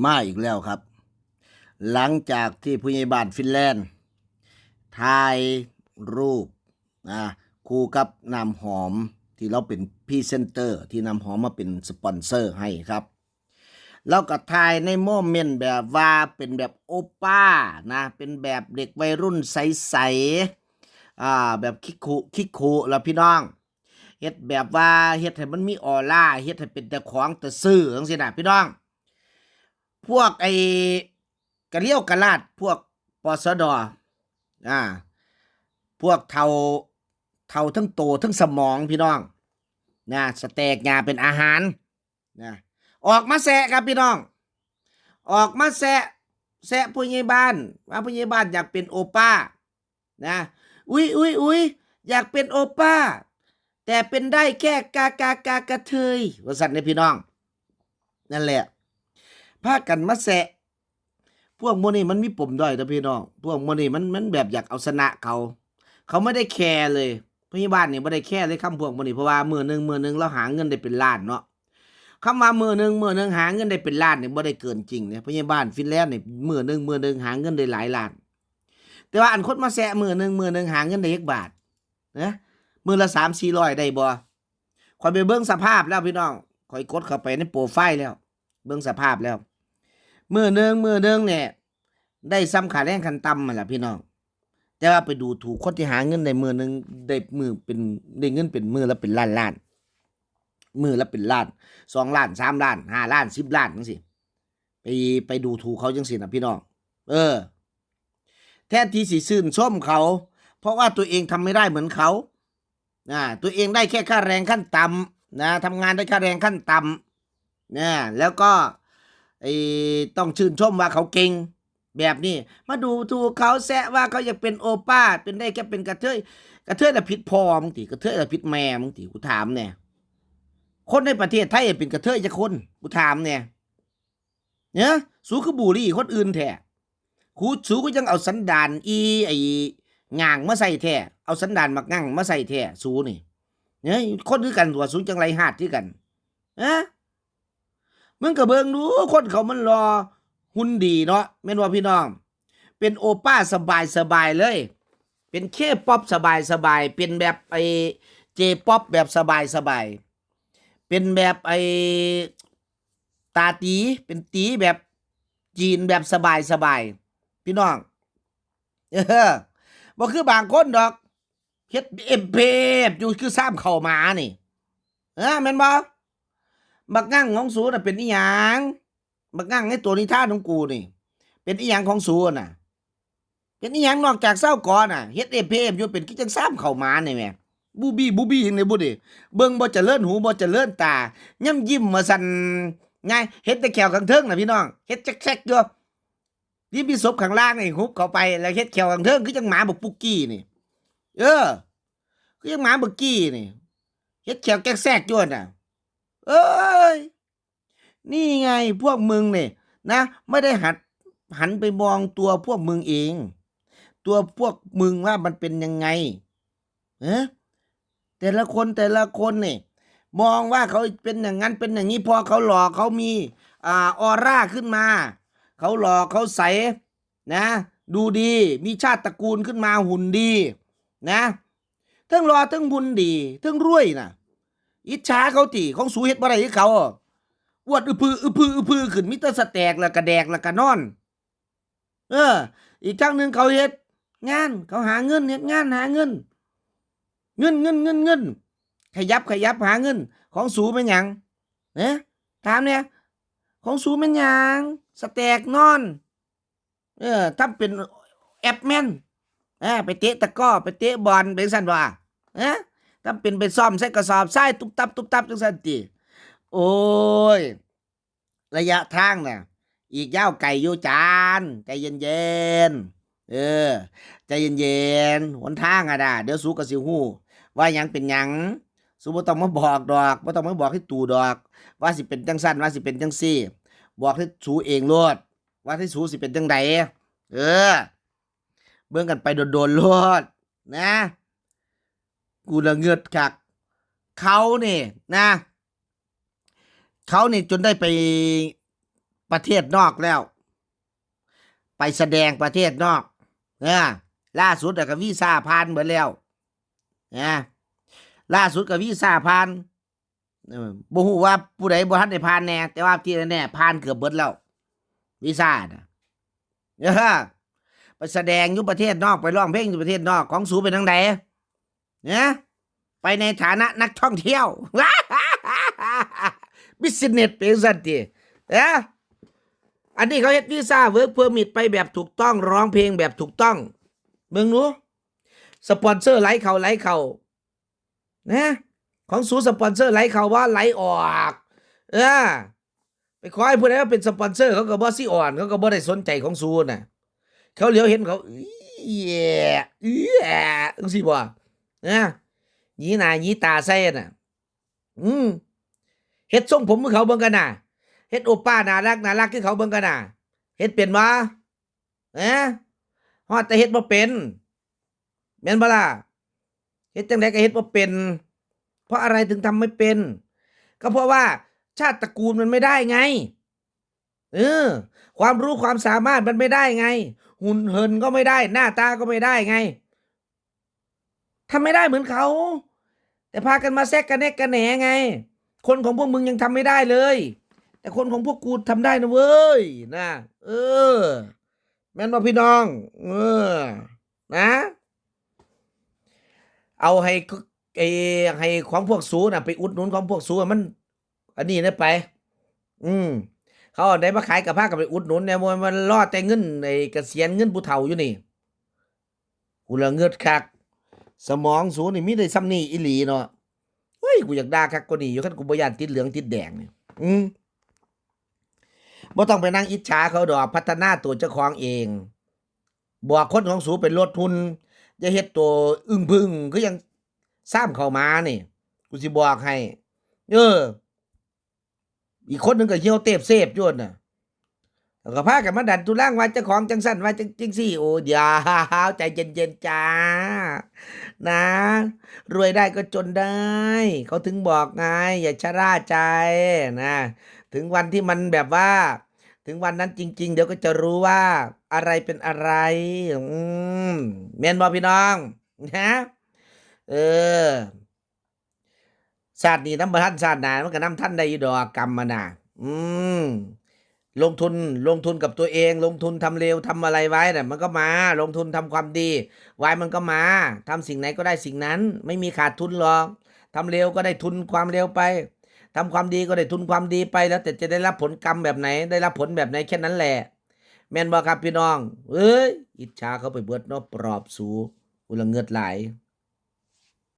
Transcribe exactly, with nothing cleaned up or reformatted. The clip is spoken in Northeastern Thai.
มาอีกแล้วครับ หลังจากที่ผู้ใหญ่บ้านฟินแลนด์ถ่ายรูปนะคู่กับน้ำหอมที่เราเป็นพรีเซนเตอร์ ที่น้ำหอมมาเป็นสปอนเซอร์ให้ครับ แล้วก็ถ่ายในโมเมนต์แบบว่าเป็นแบบโอป้านะ เป็นแบบเด็กวัยรุ่นใสๆ อ่า แบบคิกคุคิกคุแล้วพี่น้อง เฮ็ดแบบว่าเฮ็ดให้มันมีออร่า เฮ็ดให้เป็นแต่ของแต่ซื้อจังซี่นะพี่น้อง พวกไอ้กะเลี้ยวกะลาด พวกปสด อ่า พวกเฒ่า เฒ่าทั้งโตทั้งสมองพี่น้องนะ สแตกหญ้าเป็นอาหารนะ ออกมาแซะครับพี่น้อง ออกมาแซะ แซะผู้ใหญ่บ้าน ว่าผู้ใหญ่บ้านอยากเป็นโอป้านะ อุ๊ยอุ๊ยอุ๊ยอยากเป็นโอป้า แต่เป็นได้แค่กากากากระเทย ว่าซั่นเด้พี่น้อง นั่นแหละ พากันมาแซะ พวกหมู่นี้มันมีปมด้อยเด้อพี่น้อง พวกหมู่นี้มัน มันแบบอยากเอาชนะเขา เขาไม่ได้แคร์เลย ผู้ใหญ่บ้านนี่บ่ได้แคร์เลยคำพวกหมู่นี้ เพราะว่ามื้อหนึ่งมื้อหนึ่งลาวหาเงินได้เป็นล้านเนาะ คำว่ามื้อหนึ่งมื้อหนึ่งหาเงินได้เป็นล้านนี่บ่ได้เกินจริงเด้ ผู้ใหญ่บ้านฟินแลนด์นี่มื้อหนึ่งมื้อหนึ่งหาเงินได้หลายล้าน แต่ว่าอันคนมาแซะมื้อหนึ่งมื้อหนึ่งหาเงินได้จักบาทนะ มื้อละสามสี่ร้อยได้บ่ ข้อยไปเบิ่งสภาพแล้วพี่น้อง ข้อยกดเข้าไปในโปรไฟล์แล้ว เบิ่งสภาพแล้ว มื้อหนึ่งมื้อหนึ่งเนี่ย ได้ส่ำค่าแรงขั้นต่ำนั่นล่ะพี่น้อง แต่ว่าไปดูถูกคนที่หาเงินได้มื้อหนึ่ง ได้มื้อเป็น ได้เงินเป็นมื้อละเป็นล้านๆ มื้อละเป็นล้าน สองล้าน สามล้าน ห้าล้าน สิบล้านจังซี่ ไป ไปดูถูกเขาจังซี่นะพี่น้อง เออ แทนที่สิชื่นชมเขา เพราะว่าตัวเองทำไม่ได้เหมือนเขา อ่า ตัวเองได้แค่ค่าแรงขั้นต่ำนะ ทำงานได้ค่าแรงขั้นต่ำนะ แล้วก็ไอ้ต้องชื่นชมว่าเขาเก่ง แบบนี้ มาดูถูกเขาแซะว่าเขาอยากเป็นโอป้า เป็นได้แค่เป็นกระเทย กระเทยละผิดพ่อมึงติ กระเทยละผิดแม่มึงติ กูถามแน่ คนในประเทศไทยเป็นกระเทยจักคน กูถามแน่ เนี่ย สูคือบูลลี่คนอื่นแท้ กู สูก็ยังเอาสันดานอีไอ้ง่างมาใส่แท้ เอาสันดานบักง่างมาใส่แท้ สูนี่ เนี่ย คนคือกันตัว สูจังไรฮาดคือกัน ฮะ มึงก็เบิ่งดู คนเขามันหล่อ หุ่นดีเนาะ แม่นบ่พี่น้อง เป็นโอป้าสบายๆเลย เป็นเคป๊อปสบายๆ เป็นแบบไอ้เจป๊อปแบบสบายๆ เป็นแบบไอ้ตาตี๋ เป็นตี๋แบบจีนแบบสบายๆ พี่น้อง เออ บ่คือบางคนดอก เฮ็ดเอฟเฟกต์อยู่คือซ้ำเข้ามานี่ เออ แม่นบ่ บักงั่งของสูน่ะเป็นอีหยัง บักงั่งในตัวนิทานของกูนี่ เป็นอีหยังของสูน่ะ เป็นอีหยังนอกจากเศร้าก่อนน่ะ เฮ็ดเอฟเฟกต์อยู่เป็นคือจังซ้ำเข้ามานี่แหม บูบี้ บูบี้หยังนี่บุนี่ เบิ่งบ่เจริญหูบ่เจริญตา ย่ำยิ้มว่าซั่น ไง เฮ็ดแต่แข้วข้างเทิงน่ะพี่น้อง เฮ็ดแซกๆอยู่ นี่มีศพข้างล่างนี่หุบเข้าไป แล้วเฮ็ดแข้วข้างเทิงคือจังหมาบักปุกกี้นี่ เออ คือจังหมาบักกี้นี่ เฮ็ดแข้วแซกๆอยู่น่ะ เอ้ย นี่ไงพวกมึงเนี่ยนะ ไม่ได้หัด หันไปมองตัวพวกมึงเอง ตัวพวกมึงว่ามันเป็นยังไง เอ๊ะ แต่ละคนแต่ละคนนี่ มองว่าเขาเป็นอย่างนั้นเป็นอย่างนี้ พอเขาหล่อเขามี อ่า ออร่าขึ้นมา เขาหล่อเขาใสนะ ดูดี มีชาติตระกูลขึ้นมา หุ่นดีนะ ทั้งหล่อทั้งหุ่นดี ทั้งรวยน่ะ อิจฉาเขาติ ของสูเฮ็ดบ่ได้คือเขา อวดอึพื้ออึพื้ออึพื้อขึ้น มีแต่สแต็กแล้วก็แดกแล้วก็นอน เออ อีกทางหนึ่งเขาเฮ็ดงาน เขาหาเงิน เฮ็ดงานหาเงิน เงิน เงิน เงิน เงิน ขยับ ขยับหาเงิน ของสูแม่นหยัง เอ๊ะ ถามแหน่ ของสูแม่นหยัง สแต็กนอน เออ ทำเป็นแอปแมน เออ ไปเตะตะกร้อ ไปเตะบอล ไปจั่งซั้นบ่ เออ ทำเป็นไปซ้อมใส่กระสอบทราย ตุ๊บตับ ตุ๊บตับ จั่งซั้นติ โอ้ย ระยะทางน่ะ อีกยาวไกลอยู่จาน ใจเย็นๆ เออ ใจเย็นๆ หนทางอะน่ะ เดี๋ยวสูก็สิฮู้ ว่าหยังเป็นหยัง สูบ่ต้องมาบอกดอก บ่ต้องมาบอกให้ตู่ดอก ว่าสิเป็นจั่งซั้น ว่าสิเป็นจั่งซี้ บอกให้สูเองโลด ว่าให้สูสิเป็นจั่งใด เออ เบิ่งกันไปโดนๆ โลด นะ กูละเงิดคัก เขานี่นะ เขานี่จนได้ไป ไป ประเทศนอกแล้ว ไปแสดงประเทศนอก เออ ล่าสุดอะก็วีซ่าผ่านเบิดแล้ว นะ ล่าสุดก็วีซ่าผ่าน เออ บ่ฮู้ว่าผู้ใดบ่ทันได้ผ่านแน่ แต่ว่าที่แน่ๆผ่านเกือบเบิดแล้ว วีซ่าน่ะ เออ ไปแสดงอยู่ประเทศนอก ไปร้องเพลงอยู่ประเทศนอก ของสูเป็นจั่งใด นะ ไปในฐานะนักท่องเที่ยว บิสเนสเป็นจั่งซั้นติ เออ อันนี้เขาเฮ็ดวีซ่า work permit ไปแบบถูกต้อง ร้องเพลงแบบถูกต้อง เบิ่งดู สปอนเซอร์ไหลเข้าไหลเข้า นะ ของสูสปอนเซอร์ไหลเข้าบ่ ไหลออก เออ ไปขอให้ผู้ใดมาเป็นสปอนเซอร์ เขาก็บ่สิอ่อน เขาก็บ่ได้สนใจของสูน่ะ เขาเหลียวเห็นเขา เอี้ย เอี้ย จั่งซี้บ่ นะ หยีหน้าหยีตาใส่น่ะ อืม เฮ็ดทรงผมคือเขาเบิ่งกันน่ะ เฮ็ดโอป้าน่ารักน่ารักคือเขาเบิ่งกันน่ะ เฮ็ดเป็นบ่ เอ๊ะ ฮอดแต่เฮ็ดบ่เป็น แม่นบ่ล่ะ เฮ็ดจั่งใดก็เฮ็ดบ่เป็น เพราะอะไรถึงทำไม่เป็น ก็เพราะว่าชาติตระกูลมันไม่ได้ไง เออ ความรู้ความสามารถมันไม่ได้ไง หุ่นเหินก็ไม่ได้ หน้าตาก็ไม่ได้ไง ทำไม่ได้เหมือนเขา แต่พากันมาแซกกระแนกกระแหนไง คนของพวกมึงยังทำไม่ได้เลย แต่คนของพวกกูทำได้นะเว้ย นะ เออ แม่นบ่พี่น้อง เออ นะ เอาให้ ไอ้ ให้ของพวกสูน่ะ ไปอุดหนุนของพวกสูอะ มัน อันนี้นะไป อืม เขาเอาได้มาขายก็พากันไปอุดหนุนแหน่ บ่แม่นมันรอแต่เงินไอ้เกษียณ เงินผู้เฒ่าอยู่นี่ กูละเงิดคัก สมองสูนี่มีได้ส่ำนี้อีหลีเนาะ เฮ้ย กูอยากด่าคักกว่านี้อยู่ คันกูบ่ย้านติดเหลืองติดแดงนี่ อืม บ่ต้องไปนั่งอิจฉาเขาดอก พัฒนาตัวเจ้าของเอง บอกคนของสูไปลดทุน อย่าเฮ็ดตัวอึ้งผึ้งคือยังซ้ำเข้ามานี่ กูสิบอกให้ เออ อีกคนหนึ่งก็เหี่ยวเตบเสบอยู่น่ะ แล้วก็พากันมาดันทุลังว่าเจ้าของจั่งซั้น ว่าจั่ง จั่งซี้ โอ้ เดี๋ยว ใจเย็นๆ จ้า นะ รวยได้ก็จนได้ เขาถึงบอกไง อย่าชะล่าใจนะ ถึงวันที่มันแบบว่า ถึงวันนั้นจริงๆ เดี๋ยวก็จะรู้ว่าอะไรเป็นอะไร อืม แม่นบ่พี่น้อง ฮะ เออ ชาตินี้นำบ่ทัน ชาติหน้ามันก็นำทันได้อยู่ดอก กรรมมันน่ะ อืม ลงทุน ลงทุนกับตัวเอง ลงทุนทำเลวทำอะไรไว้น่ะ มันก็มา ลงทุนทำความดีไว้ มันก็มา ทำสิ่งไหนก็ได้สิ่งนั้น ไม่มีขาดทุนหรอก ทำเลวก็ได้ทุนความเลวไป ทำความดีก็ได้ทุนความดีไป แล้วแต่จะได้รับผลกรรมแบบไหน ได้รับผลแบบไหน แค่นั้นแหละ แม่นบ่ครับพี่น้อง เอ้ย อิจฉาเขาไปเบิดเนาะ ปลอบสู กูละเงิดหลาย